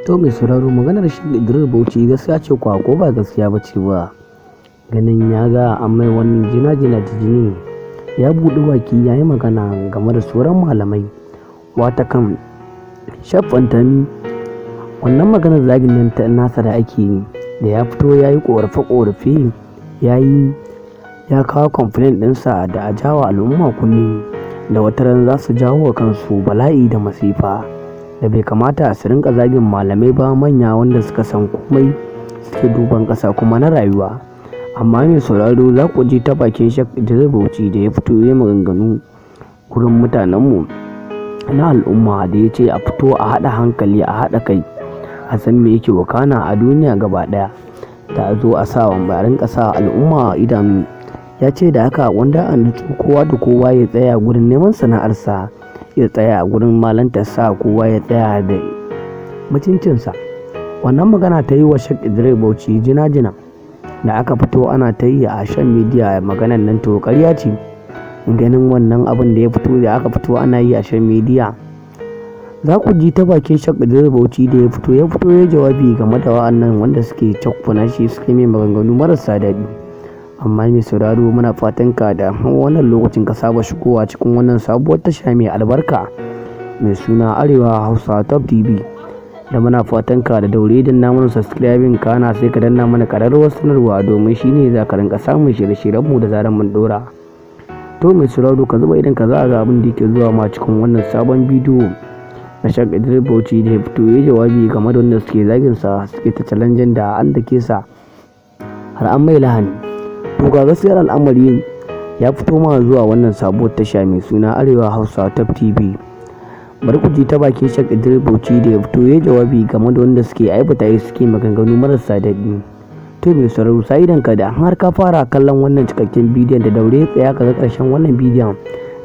To mai sauraro, maganar Sheikh Idris Bauchi gaskiya ce kuwa ko ba gaskiya ba ce ba? Ganin ya ga an mai wannan jina-jina da jini, ya buɗi baki ya yi magana game da sauran malamai. Watakan Sheikh Pantami, wannan maganar zagin nan ta nasa da ake yi, da ya fito ya yi ƙorafe-ƙorafe, ya kawo complaint ɗinsa da a jawa al'umma kunne, da wataran za su jawo wa kansu bala'i da masifa. Da bai kamata su rinƙa zagin malamai ba, manya wanda suka san komai, suke duban ƙasa kuma na rayuwa. Amma mai sauraro, za ku ji ta bakin Sheikh Idris Bauchi da ya fito ya yi maganganu gurin mutanenmu na al'umma, da ya ce a fito a haɗa hankali, a haɗa kai, a san me yake wakana a duniya gaba ɗaya, da a zo a sa a rinƙa sa al'umma idanu. Ya ce da haka wanda a nutsu, kowa da kowa ya tsaya gurin neman sana'arsa, ya tsaya a gurin malantarsa, kowa ya tsaya da mutuncinsa. Wannan magana ta yi wa Sheikh Idris Bauchi jina-jina da aka fito ana ta yi a shan midiya. Maganan nan to ƙarya ce. Ganin wannan abin da ya fito, da aka fito ana yi a shan midiya, za ku ji ta bakin Sheikh Idris Bauchi da ya fito ya jawabi game da wa'annan wanda suke cakkuna shi, suke mai maganganu marasa daɗi. Amma mai sauraro, muna fatan ka da wannan lokacin ka saba shigowa cikin wannan sabuwar tasha mai albarka mai suna Arewa Hausa Top TV, da muna fatan ka da daure danna mana subscribing, kana sai ka danna mana ƙararrawar sanarwa, domin shine za ka rinka samun shirye-shiryenmu da zarar mun ɗora. To mai sauraro, ka zuba idan ka za ga abin da yake zuwa ma cikin wannan sabon bidiyo na Sheikh Idris Bauchi da ya fito ya jawabi game da wanda suke zagin sa, suke ta challenge da an dake sa har an mai lahani. To ga gaskiyar al'amari ya fito ma zuwa wannan sabuwar tasha mai suna Arewa Hausa Top TV. Bari ku ji ta bakin Sheikh Idris Bauchi da ya fito ya jawabi game da wanda suke aibata shi, suke maganganu marasa daɗi. To mai sauraro, sai idan ka da har ka fara kallon wannan cikakken bidiyon, da daure tsaya ka ga ƙarshen wannan bidiyon,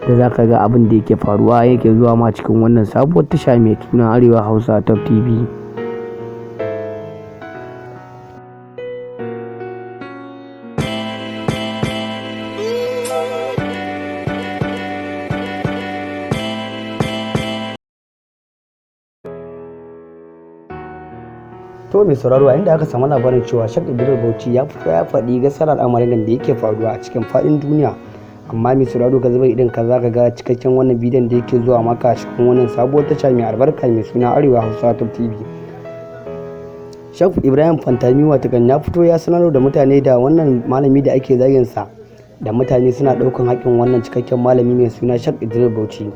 da za ka ga abin da yake faruwa, yake zuwa ma cikin wannan sabuwar tasha mai suna Arewa Hausa Top TV. To mai sauraro, a inda aka samu labarin cewa Sheikh Idris Bauchi ya fito ya faɗi gaskiyar al'amarin da yake faruwa a cikin faɗin duniya. Amma mai sauraro, ka zuba idan ka za ka ga cikakken wannan bidiyon da yake zuwa maka cikin wannan sabuwar tasha mai albarka mai suna Arewa Hausa Top TV. Sheikh Ibrahim Pantami watakan ya fito ya sanar da mutane da wannan malami da ake zagin sa, da mutane suna ɗaukan haƙƙin wannan cikakken malami mai suna Sheikh Idris Bauchi,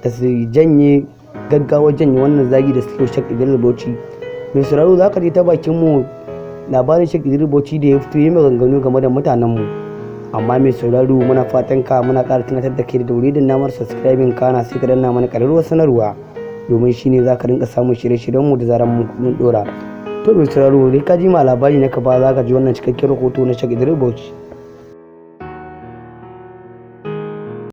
da su janye gaggawa, janye wannan zagi da suke Sheikh Idris Bauchi. Mai sauraro, za ka ji ta bakin mu labarin Sheikh Idris Bauchi da ya fito yi maganganu game da mutanen mu. Amma mai sauraro, muna fatan ka, muna ƙara tunatar da kai da daure da namar subscribing, kana sai ka danna mana ƙararrawar sanarwa, domin shine za ka rinka samun shirye-shiryen mu da zarar mun dora. To mai sauraro, dai ka ji ma labari na ka ba, za ka ji wannan cikakken rahoto na Sheikh Idris Bauchi.